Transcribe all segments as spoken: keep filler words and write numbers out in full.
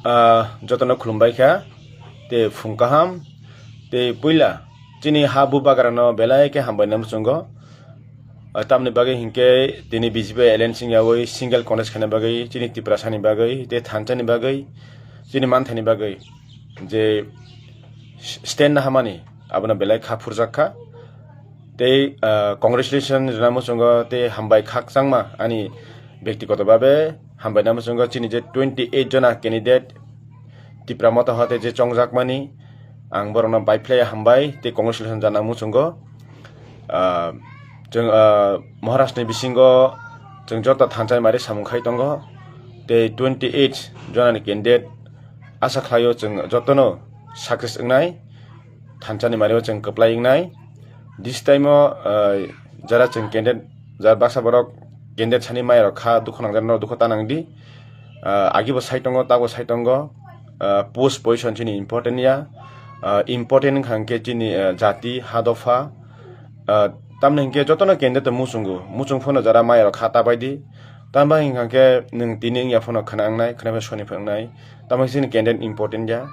Ah, jotono khulumbai kha, tei phung kaham, tei puila chini ha bubagrano belai khe hambai nai muchungo. Ah, tamni bagwi hinkhe tini B J P alliance wngyawi single contest khaina bagwi chini Tiprasani bagwi tei thansa ni bagwi chini manthani bagwi je stand nahamani abono belai kha phurjak kha. Tei, ah, congratulation rwna muchungo tei hambai khakchangma ani byaktigoto babe hambai na muchungo chini je twenty eight jona candidate Tipra Motha hote je chongjakmani ang borokno bai phlai hambai tei congratulation jana muchungo. Ah, chwng, ah, Maharashtra ni bisingo chwng joto thansa ni mari samung khai tongo tei twenty eight jona ni candidate asa khlaio chwng jotono success wngnai. Thansa ni mari o chwng kwplai wngnai. This time o, ah, jara chwng candidate, jara baksa borok candidate sani maya rok kha dukhu nangjak no dukhu ta nang di. Ah, agi bo sai tongo, ta bo sai tongo. Ah, post position chini important ya. Ah, important wngkha hwnkhe chini, ah, jati, ha dopha. Ah, tamni hwnkhe jotono candidate muchungo, muchung phano jara maya rok kha ta bai di. Tamo hwnkha hwnkhe nwng tini wngya phano khna wngnai, khna bai soni phano wngnai. Tamo chini candidate important ya.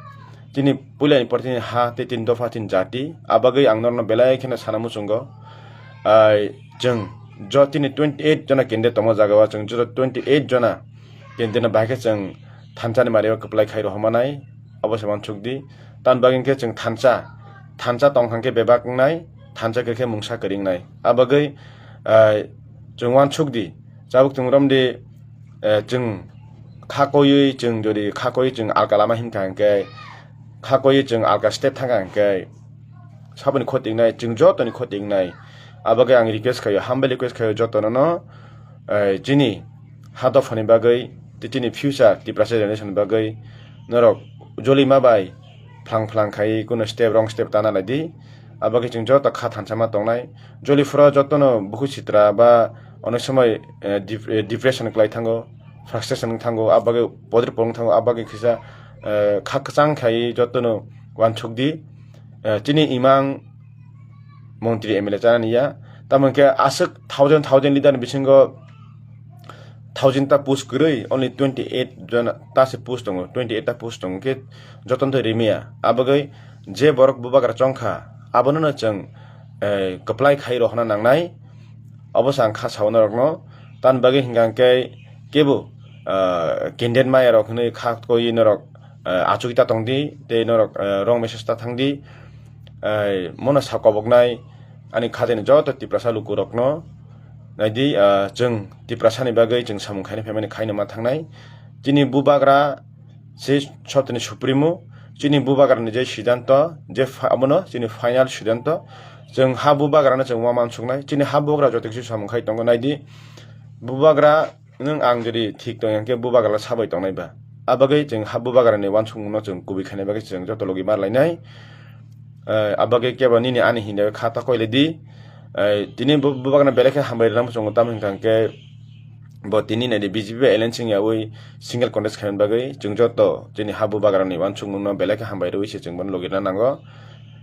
Chini puila important ha tei tin dopha tin jati. Abagwi ang norno belai kheno sana muchungo. Ai, chwng jo tini twenty eight jona candidate tongma jaga o chwng jo twenty eight jona candidate no bahai khe chwng thansa ni mari o kwplai khai rohorma nai. Obo se wansuk di. Tamni bagwi khe chwng thansa, thansa tong kha khe bebak wngnai, thansa khe khe mungsa kwrwi wngnai. Abagwi, ai, chwng wansuk di. Chabuk chwng rom di, eh, chwng kha koiwi chwng jodi kha koiwi chwng alka lama hinkha hinkhe, kha koiwi chwng alka step thangkha hinkhe, saboni khoti wngnai, chwng jotoni khoti wngnai. Abagwi ang request khaio, humble request khaio jotono no, eh, chini ha dophani bagwi, tei chini future Tiprasa generation bagwi norok jolima bai phlang phlang khai kuno step wrong step tana lai di. Abagwi chwng joto kha thansa ma tongnai. Joli phuru jotono bukhu sitra ba onek somoi, eh, dep-, eh, depression kwlai thango, frustration wng thango, abagwi podri pong thango, abagwi kisa, eh, kha kwchang khai jotono wansuk di. Eh, chini imang montri M L A chanani ya. Tamo hwnkhe aswk thousand thousand leader ni bisingo thousand ta post kwrwi, only twenty eight jona ta se post tongo, twenty eight ta post tongo khe jotono to rimya. Abagwi je borok bubagra chongkha, abono no chwng, eh, kwplai khai rohorna nangnai. Obo se ang kha sao norokno. Tamni bagwi hwnkha hwnkhe kebo, ah, candidate maya rok hwnwi kha koiwi norok, ah, achugwi ta tong di, tei norok, ah, wrong message ta thang di. Ai, mono sa koboknai ani khatini joto Tiprasa lukurokno nai di, ah, chwng Tiprasani bagwi chwng samung khaina phaimani khaino ma thangnai. Chini bubagra se sotoni supremo, chini bubagrani je siddhanto, je pha-, abono chini final siddhanto. Chwng ha bubagrano chwng ma mansuknai. Chini ha bubagra joto kisi samung khai tongo nai di. Bubagra nwng ang jodi thik tong yang khe bubagra sabai tongnai ba. Abagwi chwng ha bubagrani wansukmungno chwng kubui khaina bagwi chwng joto logi ma lainai. Eh, abagwi kebo nini ani hinwi kha ta koile di. Eh, tini bu-, bubagrano belai khe hambai rwna muchungo, tamo hwnkha hwnkhe bo tini nai di B J P bai alliance wngyawi single contest khaina bagwi chwng joto chini ha bubagrani wansukmungno belai khe hambai rwui se chwng bono logi rwna nango.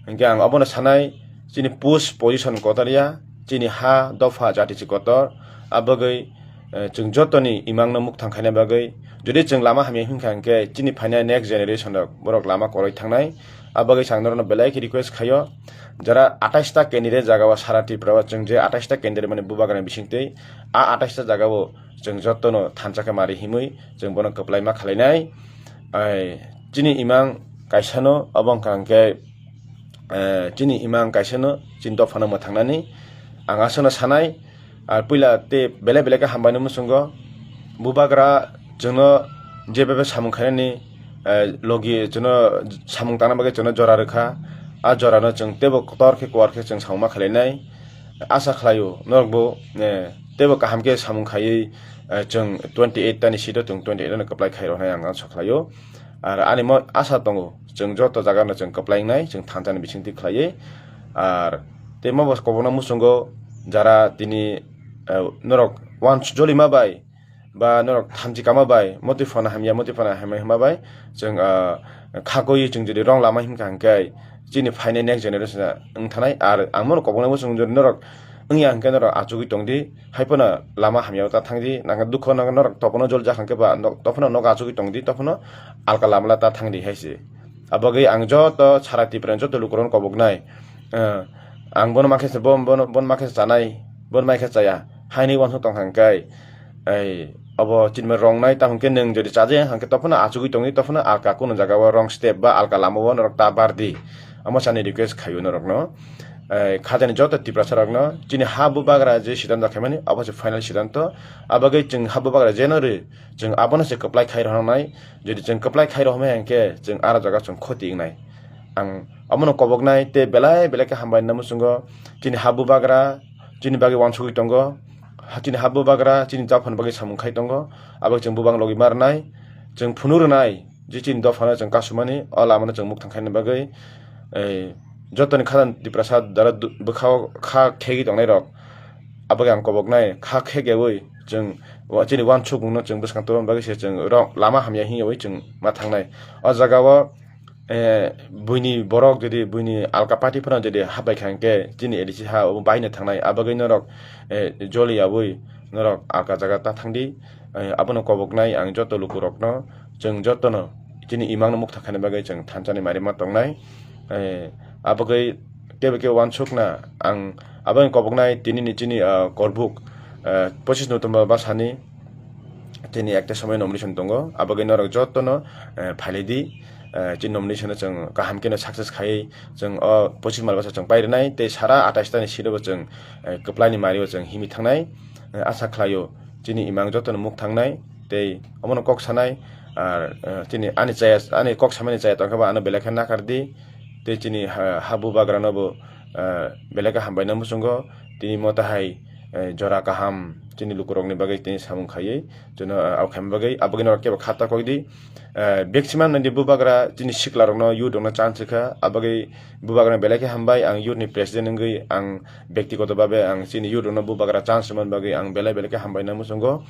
Hwnkhe ang obono sanai, chini post position kotor ya, chini ha dopha jati se kotor, abagwi, eh, chwng jotoni imangno mukthang khaina bagwi, jodi chwng lama hamya hwnkha hwnkhe chini phainai next generation rok borok lama kwrwi thangnai. Abagwi chwng norokno belai khe request khaio, jara atais ta candidate jaga o sara Tripura o chwng je atais ta candidate mani bubagrani bisingtwi, a atais ta jaga o chwng jotono thansa khe mari himwi chwng bono kwplai ma khlainai. Ai, chini imang kaisano obo wngkha hwnkhe, eh, chini imang kaisano chini dophano mwthangnani ang aswkno sanai. Ar puila tei belai belai khe hambai no muchungo. Bubagra chwngno je bebe samung khainani, eh, logi chwngno samung tangna bagwi chwngno jora rwkha. A jorano chwng teibo kotor khe kuar khe chwng samung ma khlainai. Asa khlaio norokbo, eh, teibo kaham khe samung khaiwi, eh, chwng twenty eight tani seat o chwng twenty eight no kwplai khai rw hinwi ang asa khlaio. Ar ani mo asa tongo, chwng joto jaga no chwng kwplai wngnai, chwng thansa ni bisingtwi khlaiwi. Ar tei mo bo kobokno muchungo jara tini, eh, norok uansuk jolima bai ba norok thanchi kama bai, motwi phano hamya, motwi phano hamya hwnma bai chwng, ah, kha koiwi chwng jodi wrong lama himkha hwnkhe chini phainai next generation wng thanai. Ar ang bono koboknai bo chwng jodi norok wngya hwnkhe norok achugwi tongdi, hai phano lama hamyao ta thangdi, nang dukho nang norok topono jol jak hwnkhe ba nok-, tophano nok achugwi tongdi, tophano alka lama ta thangdi hai se. Abagwi ang joto sara Tripura ni joto lukurokno koboknai, eh, ang bono makhe se, bo-, bono, bono makhe se chanai, bono makhe chaya, haini uansuk tongkha hwnkhe, ei, obo chini rong nai, tamo hwnkhe nwng jodi chajaya hwnkhe tophano achugwi tongdi, tophano alka kunu jagao wrong step ba alka lamao norok ta bardi. Amo sani request khaio norokno. Eh, khajani joto Tiprasa rokno chini ha bubagra je siddhanto khaimani, abo se final siddhanto. Abagwi chwng ha bubagra jeno rw, chwng abono se kwplai khai rwnai. Jodi chwng kwplai khai rwmai hwnkhe chwng aro jaga chwng khoti wngnai. Ang omono koboknai tei belai belai khe hambai nai muchungo. Chini ha bubagra chini bagwi uansugwi tongo. Ha, chini ha bubagra chini dophani bagwi samung khai tongo. Abo chwng bubang logi ma rwnai. Chwng phunuk rwnai. Je chini dophano chwng kasumani, o lamano chwng mukthang khaina bagwi, eh, jotoni khajani Tiprasa dara du-, bwkhao kha khegwi tongnairok, aboni ang koboknai kha khegyawi chwng wa-, chini uansukmungno chwng bwskang tubuna bagwi se chwng rok lama hamya himyawi chwng ma thangnai. O jagao, eh, buini borok jodi buini alka party phano jodi habai kha hwnkhe chini A D C ha obo baina thangnai, abagwi norok, eh, joli yawi norok alka jaga ta thangdi, eh, abono koboknai ang joto lukurokno. Chwng jotono chini imangno mukthang khaina bagwi chwng thansa ni mari ma tongnai. Eh, abagwi kebo kebo uansukna ang aboni koboknai tini ni chini, ah, korbuk, ah, pochis November bwsani tini ekta somoi nomination tongo. Abagwi norok jotono, eh, phailai di. Eh, chini nomination no chwng kaham kheno success khaiwi chwng o pochis mal bwsa chwng pai rwnai tei sara atais ta ni seat o bo chwng, eh, kwplai ni mari o chwng himwi thangnai. Eh, asa khlaio chini imang jotono mukthang nai. Tei omono kok sanai, ar, eh, chini ani chaya, ani kok samani chaya tongkha ba ano belai khe nakar di. Tei chini ha, ha bubagrano bo, eh, belai khe hambai nai muchungo. Tini moto hai, eh, jora kaham chini lukurokni bagwi tini samung khaiwi, chwngno, eh, abo khaima bagwi, aboni norok kebo kha ta kok di. Eh, maximum nang di bubagra chini siklarokno, youth rokno chance rwkha, abagwi bubagrano belai khe hambai. Ang youth ni president wngwi ang byaktigoto bhabe ang chini youth rokno bubagra chance rwmani bagwi ang belai belai khe hambai nai muchungo.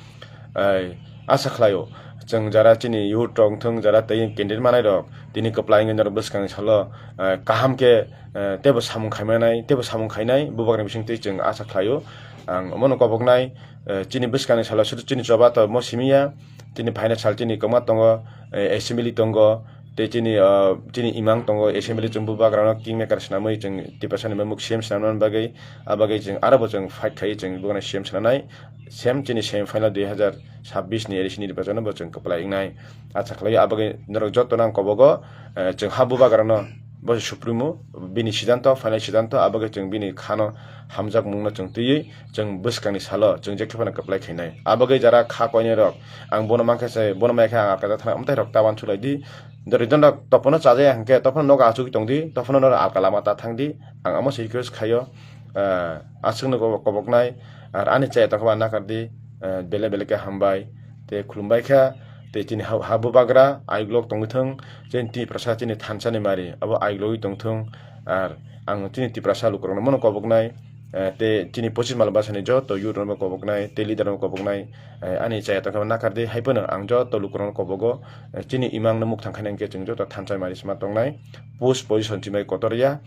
Ai, asa khlaio, chwng jara chini youth rok wngthung, jara tei candidate manai rok, tini kwplai wngwi norok bwskangni salo, eh, kaham khe, eh, teibo samung khaimanai, teibo samung khainai, bubagrani bisingtwi chwng asa khlaio. Ang omono koboknai, eh, chini bwskangni salo sudu chini choba to mo simiya, chini phaina sal chini kwma tongo, eh, assembly tongo, tei chini, ah, chini imang tongo, assembly chwng bubagrano kingmaker swnamwi chwng Tiprasani muk C M swnamnani bagwi, ah bagwi chwng aro bo chwng fight khaiwi chwng bubagrano C M swnamnai. Same chini semi final dui hazar sabbish ni A D C ni nirbachon no bo chwng kwplai wngnai. Acha khlaio, ah bagwi norok jotono ang kobogo, eh, chwng ha bubagrano bo supremo, bini siddhanto, final siddhanto, ah bagwi chwng bini khano hamjakmungno chwng twiwi chwng bwskangni salo chwng jekhe phano kwplai khainai. Ah bagwi jara kha koinai rok, ang bono mankhe se, bono maikhe ang alkata thana, amtwi rok ta uansuk lai di. Doridon rok topono chajaya hwnkhe, tophano nogo achugwi tongdi, tophano norok alka lama ta thangdi. Ang amo se request khaio, ah, aswkno kobok-, koboknai, ar ani chaya tongkha ba nakar di, ah, belai belai khe hambai, tei khulumbai kha, tei chini ha, ha bubagra aiglok tongwi thung, chini Tiprasa chini thansa ni mari, abo aiglogwi tongthung, ar ang chini Tiprasa lukurokno mono koboknai, eh, tei chini pochis mal bwsani joto youth rokno koboknai, tei leader rokno koboknai, eh, ani chaya tongkha nakar di, hai phano ang joto lukurokno kobogo, eh, chini imang no mukthang khaina hwnkhe chwng joto thansa mari sima tongnai, post position chimai kotor ya,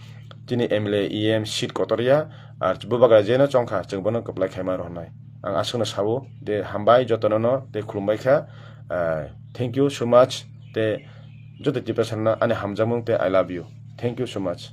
chini M L A, E M seat kotor ya, ar bubagra jeno chongkha chwng bono kwplai khaima rohornai. Ang aswkno sao, de hambai jotono no, tei khulumbai kha, eh, thank you so much, tei joto Tiprasa no ani hamjakmung tei I love you. Thank you so much.